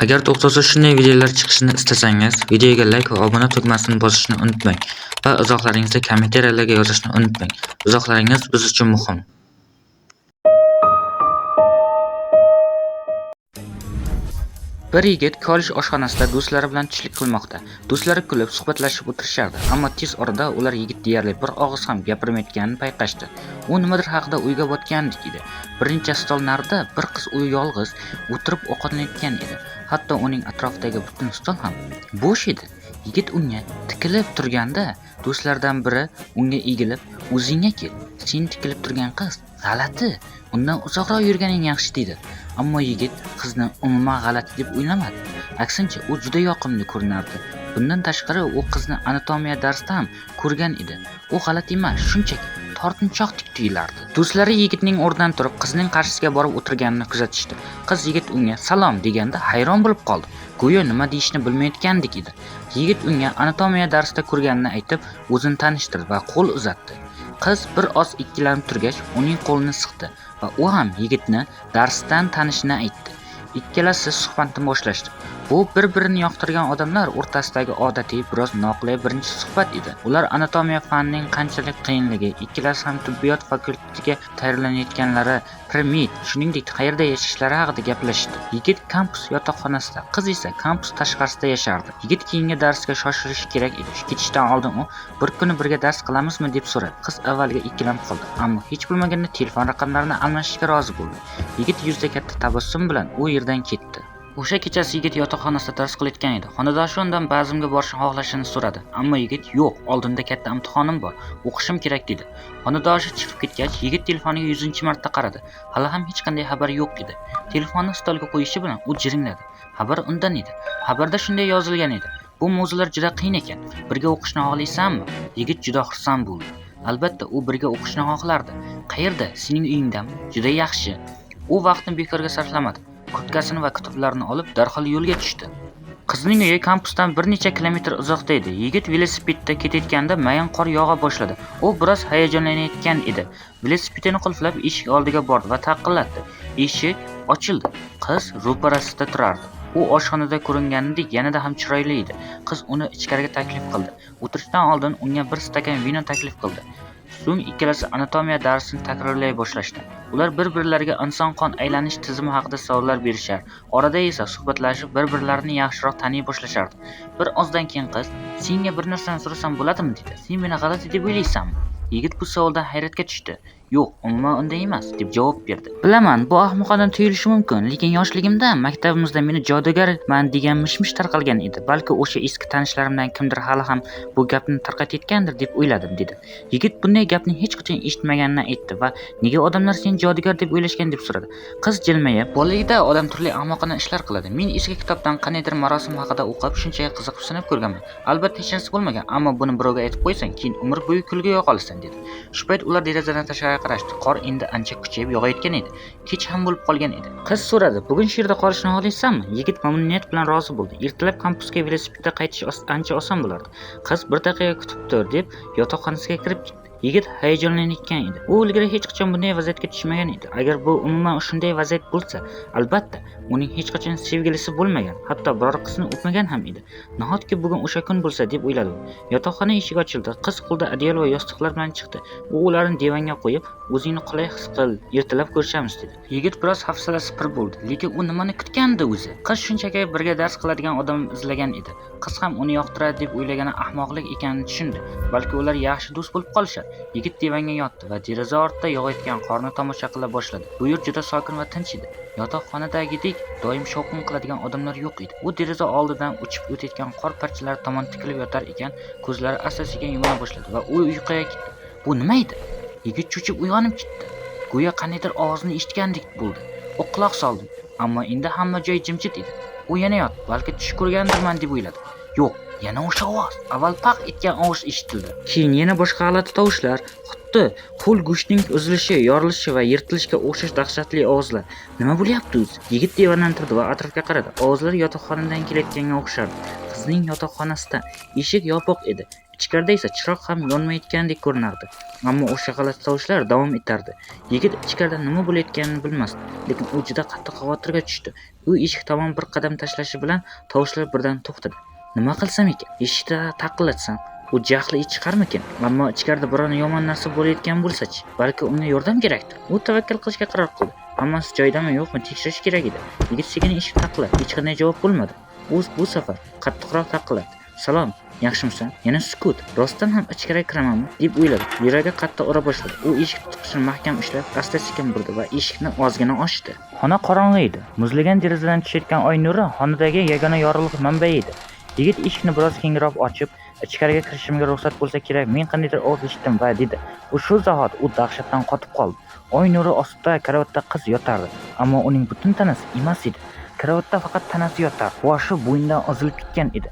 Agar to'xtovsiz shunday videolar chiqishini istasangiz, videoga like va obuna tugmasini bosishni unutmang va izohlaringizni kommentariyalarga yozishni unutmang. Izohlaringiz biz uchun muhim. Bir yigit kollej oshxonasida do'stlari bilan tushlik qilmoqda. Do'stlari kulib, suhbatlashib o'tirishardi, ammo tez orada ular yigit deyarli bir og'iz ham gapirmayotganini payqashdi. U nimadir haqida o'yga botgandek edi. Bir necha stol narida bir qiz u yolg'iz o'tirib ovqatlanayotgan edi. Hatto uning atrofidagi butun stol ham bo'sh edi. Yigit unga tikilib turganda, do'stlardan biri unga egilib, "O'zingga kel, sen tikilib turgan qiz g'alati, undan uzoqroq yurganing yaxshi" dedi. Ammo yigit qizni umuman g'alati deb o'ylamadi. Aksincha, u juda yoqimli ko'rinardi. Bundan tashqari, u qizni anatomiya darsida ham ko'rgan edi. U g'alati emas, shunchaki tortinchoqdek tuyulardi. Do'stlari yigitning o'rnidan turib, qizning qarshisiga borib o'tirganini kuzatishdi. Qiz yigit unga "Salom" deganda hayron bo'lib qoldi. Go'yo nima deyishni bilmayotgandek edi. Yigit unga anatomiya darsida ko'rganini aytib, o'zini tanishtirdi va qo'l uzatdi. Qiz bir oz ikkilanib turgach, uning qo'lini siqdi va u ham yigitni darsdan tanishini aytdi. Ikkalasi suhbatni boshlashdi. Bu bir-birini yoqtirgan odamlar o'rtasidagi odatiy, biroz noqulay birinchi suhbat edi. Ular anatomiya fanining qanchalik qiyinligi, ikkalasi ham tibbiyot fakultetiga tayyorlanayotganlari, pre-med, shuningdek qayerda yashashlari haqida gaplashishdi. Yigit kampus yotoqxonasida, qiz esa kampus tashqarisida yashardi. Yigit keyingi darsga shoshilishi kerak edi. Ketishdan oldin u "Bir kuni birga dars qilamizmi?" deb so'radi. Qiz avvaliga ikkilanib qoldi, ammo hech bo'lmaganda telefon raqamlarini almashishga rozi bo'ldi. Yigit yuzida katta tabassum bilan u yerdan ketdi. O'sha kechasi yigit yotoqxonasida dars qilayotgan edi. Xonadoshi undan bazmga borishni xohlashini so'radi. Ammo yigit "Yo'q, oldinda katta imtihonim bor, o'qishim kerak" dedi. Xonadoshi chiqib ketgach, yigit telefoniga 100-marta qaradi. Hali ham hech qanday xabar yo'q edi. Telefonni stolga qo'yishi bilan u jiringladi. Xabar undan edi. Xabarda shunday yozilgan edi: "Bu mavzular juda qiyin ekan. Birga o'qishni xohlaysanmi?" Yigit juda xursand bo'ldi. Albatta, u birga o'qishni xohlardi. "Qayerda? Sening uyingdami? Juda yaxshi." U vaqtni bekorga sarflamadi. Kurtkasini va kitoblarini olib, darhol yo'lga tushdi. Qizning uyi kampusdan bir necha kilometr uzoqda edi. Yigit velosipedda ketayotganda mayin qor yog'a boshladi. U biroz hayajonlanayotgan edi. Velosipedini qulflab eshik oldiga bordi va taqillatdi. Eshik ochildi. Qiz ro'parasida turardi. U oshxonada ko'ringanidek yanada ham chiroyli edi. Qiz uni ichkariga taklif qildi. O'tirishdan oldin unga bir stakan vino taklif qildi. So'ng ikkalasi anatomiya darsini takrorlay boshlashdi. Ular bir-birlariga inson qon aylanish tizimi haqida savollar berishar, orada esa suhbatlashib bir-birlarini yaxshiroq taniy boshlashardi. Bir ozdan keyin qiz, "Senga bir narsani so'rasam bo'ladimi?" dedi. "Sen meni g'alati deb o'ylaysanmi?" Yigit bu savoldan hayratga tushdi. "Yo'q, umuman unday emas", deb javob berdi. "Bilaman, bu ahmoqona tuyulishi mumkin, lekin yoshligimda maktabimizda meni jodugarman degan mish-mish tarqalgan edi. Balki o'sha eski tanishlarimdan kimdir hali ham bu gapni tarqatayotgandir deb o'yladim", dedi. Yigit bunday gapni hech qachon eshitmaganini aytdi va nega odamlar seni jodugar deb o'ylashgan deb so'radi. Qiz jilmayib, "Bolalikda odam turli ahmoqona ishlar qiladi. Men eski kitobdan qandaydir marosim haqida o'qib, shunchaki qiziqib sinab ko'rganman. Albatta hech narsa bo'lmagan, ammo buni birovga aytib qo'ysang, keyin umr bo'yi kulgiga qolasan", dedi. Shu payt ular derazadan tashqariga qarashdi. Qor endi ancha kuchayib yog'ayotgan edi. Kech ham bo'lib qolgan edi. Qiz so'radi, "Bugun shu yerda qolishni xohlaysanmi?" Yigit mamnuniyat bilan rozi bo'ldi. Ertalab kampusga velosipedda qaytish ancha oson bo'lardi. Qiz "Bir daqiqa kutib tur" deb yotoqxonasiga kirib ketdi. Yigit hayajonlanayotgan edi. U ilgari hech qachon bunday vaziyatga tushmagan edi. Agar bu umuman shunday vaziyat bo'lsa, albatta, uning hech qachon sevgilisi bo'lmagan, hatto biror qizni o'pmagan ham edi. Nahotki bugun o'sha kun bo'lsa deb o'yladi u. Yotoqxona eshigi ochildi. Qiz qo'lida adyol va yostiqlar bilan chiqdi. U ularni divanga qo'yib, "O'zingni qulay his qil, ertalab ko'rishamiz" dedi. Yigit biroz hafsalasi pir bo'ldi, lekin u nimani kutgandi o'zi? Qiz shunchaki birga dars qiladigan odam izlagan edi. Qiz ham uni yoqtiradi deb o'ylagani ahmoqlik ekanini tushundi. Balki ular yaxshi do'st bo'lib qolishar. Yigit divanga yotdi va deraza ortida yog'ayotgan qorni tomosha qila boshladi. Bu yer juda sokin va tinch edi. Yotoqxonadagidek doim shovqin qiladigan odamlar yo'q edi. U deraza oldidan uchib o'tayotgan qor parchalari tomon tikilib yotar ekan, ko'zlari asta-sekin yumila boshladi va u uyquga ketdi. Bu nima edi? Yigit cho'chib uyg'onib ketdi. Go'yo qandaydir ovozni eshitgandek bo'ldi. U quloq soldi, ammo endi hamma joy jimjit edi. U yana yotdi, balki tush ko'rgandirman deb o'yladi. Yo'q, yana o'sha ovoz. Avval paq etgan ovoz eshitildi. Keyin yana boshqa g'alati tovushlar, xuddi ho'l go'shtning uzilishi, yorilishi va yirtilishiga o'xshash dahshatli ovozlar. Nima bo'lyapti o'zi? Yigit divandan turdi va atrofga qaradi. Ovozlar yotoqxonadan kelayotganga o'xshardi. Qizning yotoqxonasida eshik yopiq edi. Ichkarida esa chiroq ham yonmayotgandek ko'rinardi. Ammo o'sha g'alati tovushlar davom etardi. Yigit ichkarida nima bo'layotganini bilmasdi, lekin u juda qattiq xavotirga tushdi. U eshik tomon bir qadam tashlashi bilan tovushlar birdan to'xtadi. Nima qilsam ekan? Eshikni taqillatsam, u jahli chiqarmikin? Ammo ichkarida biron yomon narsa bo'layotgan bo'lsa-chi, balki unga yordam kerakdir. U tavakkal qilishga qaror qildi. Hammasi joyidami yo'qmi tekshirish kerak edi. Yigit sekin eshikni taqilladi. Hech qanday javob bo'lmadi. U bu safar qattiqroq taqilladi. Salom, yaxshimisan? Yana sukut. Rostdan ham ichkariga kiramanmi deb o'yladi. Yuragi qattiq ura boshladi. U eshik tutqichini mahkam ushlab, asta-sekin burdi va eshikni ozgina ochdi. Xona qorong'i edi. Muzlagan derazadan tushayotgan oy nuri xonadagi yagona yorug'lik manbai edi. Yigit eshikni biroz kengroq ochib, ichkariga kirishimga ruxsat bo'lsa kerak, men qandaydir ovoz eshitdim va dedi. U shu zahot u dahshatdan qotib qoldi. Oy nuri ostida karavotda qiz yotardi, ammo uning butun tanasi emas edi. Karavotda faqat tanasi yotar, boshi bo'ynidan uzilib ketgan edi.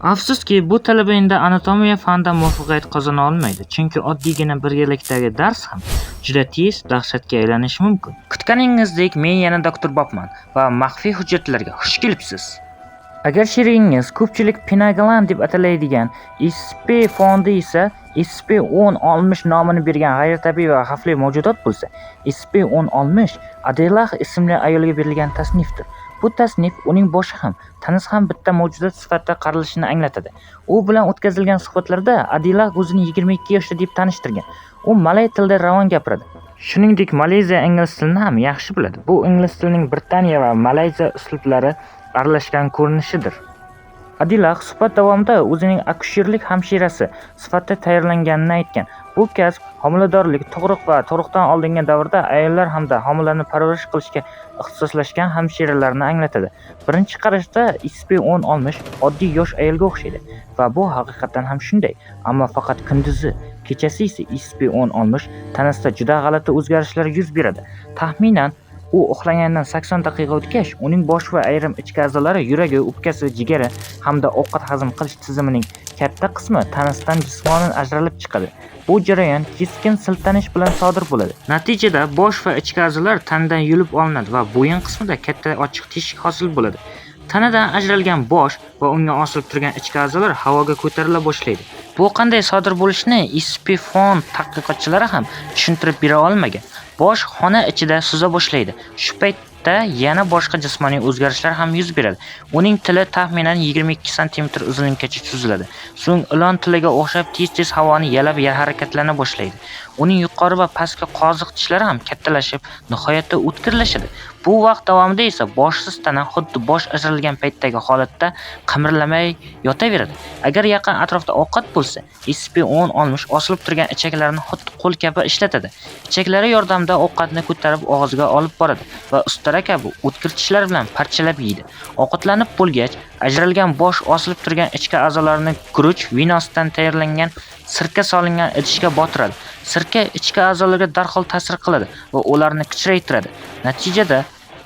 Afsuski, bu talaba endi anatomiya fanidan muvaffaqiyat qozona olmaydi, chunki oddiygina birgalikdagi dars ham juda tez dahshatga aylanishi mumkin. Kutganingizdek, men yana doktor Bobman va maxfiy hujjatlarga xush kelibsiz. Agar sherigingiz ko'pchilik Pinagalan deb atalaydigan SP fondi esa SP-1060 nomini bergan g'ayritabiiy va xavfli mavjudot bo'lsa, SP-1060 Adelah ismli ayolga berilgan tasnifdir. Bu tasnif uning boshi ham, tanasi ham bitta mavjudot sifatida qaralishini anglatadi. U bilan o'tkazilgan suhbatlarda Adilah o'zini 22 yoshda deb tanishtirgan. U malay tilida ravon gapiradi. Shuningdek, Malayziya ingliz tilini ham yaxshi biladi. Bu ingliz tilining Britaniya va Malayziya uslublari aralashgan ko'rinishidir. Adilah suhbat davomida o'zining akusherlik hamshirasi sifatida tayyorlanganini aytgan. Bu kasb homiladorlik, tug'ruq va tug'ruqdan oldingi davrda ayollar hamda homilalarni parvarish qilishga ixtisoslashgan hamshiralarni anglatadi. Birinchi qarashda SP-1060 oddiy yosh ayolga o'xshaydi va bu haqiqatan ham shunday, ammo faqat kunduzi, kechasi esa SP-1060 tanasida juda g'alati o'zgarishlar yuz beradi. Taxminan u uxlaganidan 80 daqiqa o'tgach, uning bosh va ayrim ichki a'zolari, yuragi, o'pkasi, jigari hamda ovqat hazm qilish tizimining katta qismi tanasidan jismonan ajralib chiqadi. Bu jarayon keskin siltanish bilan sodir bo'ladi. Natijada bosh va ichki a'zolar tanadan yulib olinadi va bo'yin qismida katta ochiq teshik hosil bo'ladi. Tanadan ajralgan bosh va unga osilib turgan ichki a'zolar havoga ko'tarila boshlaydi. Bu qanday sodir bo'lishini SP fond tadqiqotchilari ham tushuntirib bera olmagan. Bosh xona ichida suza boshlaydi. Shu paytda yana boshqa jismoniy o'zgarishlar ham yuz beradi. Uning tili taxminan 22 santimetr uzunlikkacha cho'ziladi. So'ng ilon tiliga o'xshab tez-tez havoni yalab harakatlana boshlaydi. Uning yuqori va pastki qoziq tishlari ham kattalashib, nihoyatda o'tkirlashadi. Bu vaqt davomida esa boshsiz tana xuddi bosh ajralgan paytdagi holatda qimirlamay yotaveradi. Agar yaqin atrofda ovqat bo'lsa, SP-1060 osilib turgan ichaklarini xuddi qo'l kabi ishlatadi. Ichaklari yordamida ovqatni ko'tarib og'ziga olib boradi va ustara kabi o'tkir tishlar bilan parchalab yeydi. Ovqatlanib bo'lgach, ajralgan bosh osilib turgan ichki a'zolarini guruch vinosidan tayyorlangan sirka solingan idishga botiradi. Sirka ichki a'zolarga darhol ta'sir qiladi va ularni kichraytiradi. Natijada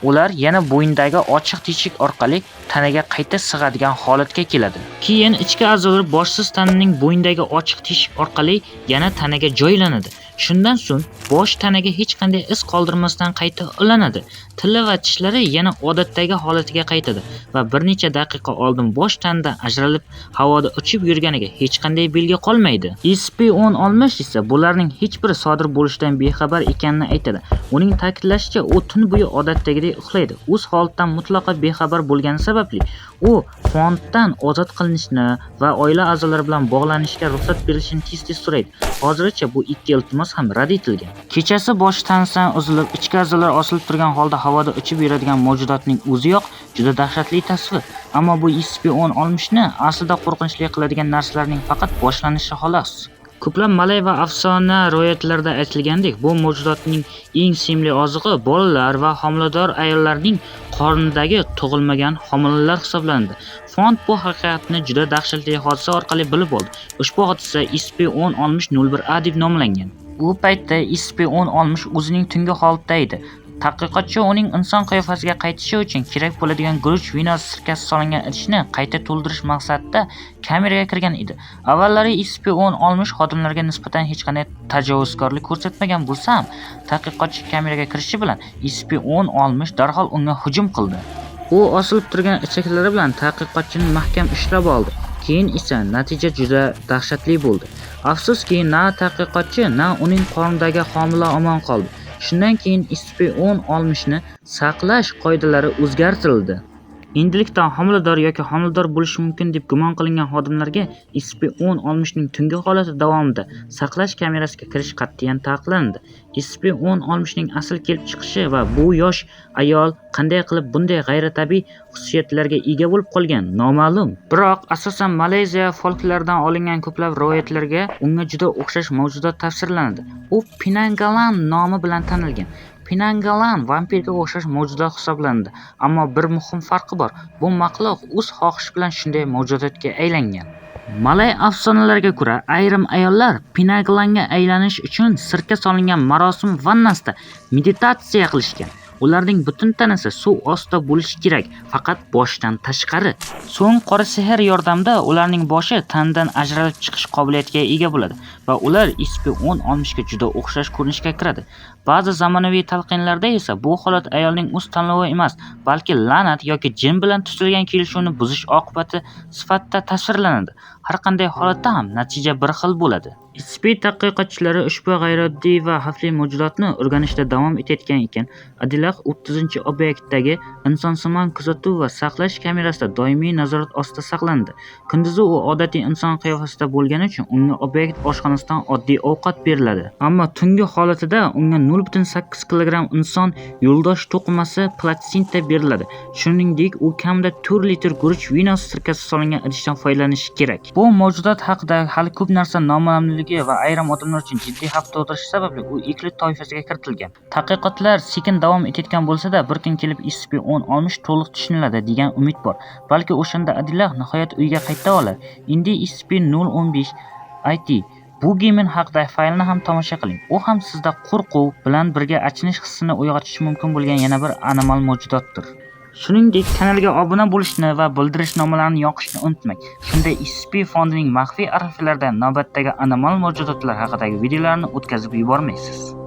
ular yana bo'yindagi ochiq teshik orqali tanaga qayta sig'adigan holatga keladi. Keyin ichki a'zolar boshsiz tananing bo'yindagi ochiq teshik orqali yana tanaga joylanadi. Shundan so'ng bosh tanaga hech qanday iz qoldirmasdan qayta ulanadi. Tili va tishlari yana odatdagi holatiga qaytadi va bir necha daqiqa oldin bosh tanadan ajralib havoda uchib yurganiga hech qanday belgi qolmaydi. SP-1060 esa bularning hech biri sodir bo'lishidan bexabar ekanini aytadi. Uning ta'kidlashicha, u tun bo'yi odatdagidek uxlaydi. O'z holatidan mutlaqo bexabar bo'lgani sababli u fonddan ozod qilinishni va oila a'zolari bilan bog'lanishga ruxsat berilishini tez-tez so'raydi. Hozircha bu ikki iltimos ham rad etilgan. Kechasi boshi tanasidan uzilib, ichki a'zolar osilib turgan holda havoda uchib yuradigan mavjudotning o'ziyoq juda dahshatli tasvir. Ammo bu SP-1060 ni aslida qo'rqinchli qiladigan narsalarning faqat boshlanishi xolos. Ko'plab malay va afsona rivoyatlarida aytilgandek, bu mavjudotning eng sevimli ozig'i bolalar va homilador ayollarning qornidagi tug'ilmagan homilalar hisoblanadi. Fond bu haqiqatni juda dahshatli hodisa orqali bilib oldi. Ushbu hodisa SP-1060-01A deb nomlangan. U paytda SP-1060 o'zining tungi holatida edi. Tadqiqotchi uning inson qiyofasiga qaytishi uchun kerak bo'ladigan guruch vinosi sirkasi solingan idishni qayta to'ldirish maqsadida kameraga kirgan edi. Avvallari SCP-1060 xodimlarga nisbatan hech qanday tajovuzkorlik ko'rsatmagan bo'lsa ham, tadqiqotchi kameraga kirishi bilan SCP-1060 darhol unga hujum qildi. U osilib turgan ichaklari bilan tadqiqotchini mahkam ushlab oldi. Keyin esa natija juda dahshatli bo'ldi. Afsuski, na tadqiqotchi, na uning qornidagi homila omon qoldi. Shundan keyin SCP-1060 ni saqlash qoidalari o'zgartirildi. Endilikda homilador yoki homilador bo'lishi mumkin deb gumon qilingan xodimlarga SCP-1060 ning tungi holati davomida saqlash kamerasiga kirish qat'iyan taqiqlandi. SCP-1060 ning asl kelib chiqishi va bu yosh ayol qanday qilib bunday g'ayritabiiy xususiyatlarga ega bo'lib qolgani noma'lum. Biroq, asosan Malayziya folkloridan olingan ko'plab rivoyatlarga unga juda o'xshash mavjudot tavsirlanadi. U Penanggalan nomi bilan tanilgan. Penanggalan vampirga o'xshash mavjudot hisoblanadi, ammo bir muhim farqi bor. Bu maxluq o'z xohishi bilan shunday mavjudotga aylangan. Malay afsonalariga ko'ra, ayrim ayollar Penanggalanga aylanish uchun sirka solingan marosim vannasida meditatsiya qilishgan. Ularning butun tanasi suv ostida bo'lishi kerak, faqat boshidan tashqari. So'ng qora sehr yordamida ularning boshi tanadan ajralib chiqish qobiliyatiga ega bo'ladi va ular SCP-1060 ga juda o'xshash ko'rinishga kiradi. Ba'zi zamonaviy talqinlarda esa bu holat ayolning o'z tanlovi emas, balki la'nat yoki jin bilan tuzilgan kelishuvni buzish oqibati sifatida tasvirlanadi. Har qanday holatda ham natija bir xil bo'ladi. SCP tadqiqotchilari ushbu g'ayrioddiy va xavfli mavjudotni o'rganishda davom etayotgan ekan, Adilah 30-obyektdagi insonsimon kuzatuv va saqlash kamerasida doimiy nazorat ostida saqlanadi. Kunduzi u odatiy inson qiyofasida bo'lgani uchun unga obyekt oshxonasidan oddiy ovqat beriladi. Ammo tungi holatida unga 0.8 kilogramm inson yo'ldosh to'qimasi platsenta beriladi. Shuningdek, u kamida 4 litr guruch vinosi sirkasi solingan idishdan foydalanishi kerak. Bu mavjudot haqida hali ko'p narsa noma'lumligi va ayrim odamlar uchun jiddiy xavf tug'dirishi sababli u Euclid toifasiga kiritilgan. Tadqiqotlar sekin davom etayotgan bo'lsa-da, bir kun kelib SCP-1060 to'liq tushuniladi degan umid bor. Balki o'shanda Adilah nihoyat uyga qayta olar. Endi SCP-015 IT Boogeyman haqidagi faylni ham tomosha qiling. U ham sizda qo'rquv bilan birga achinish hissini uyg'otishi mumkin bo'lgan yana bir anomal mavjudotdir. Shuningdek, kanalga obuna bo'lishni va bildirishnomalarni yoqishni unutmang. Shunda SCP fondining maxfiy arxivlaridan navbatdagi anomal mavjudotlar haqidagi videolarni o'tkazib yubormaysiz.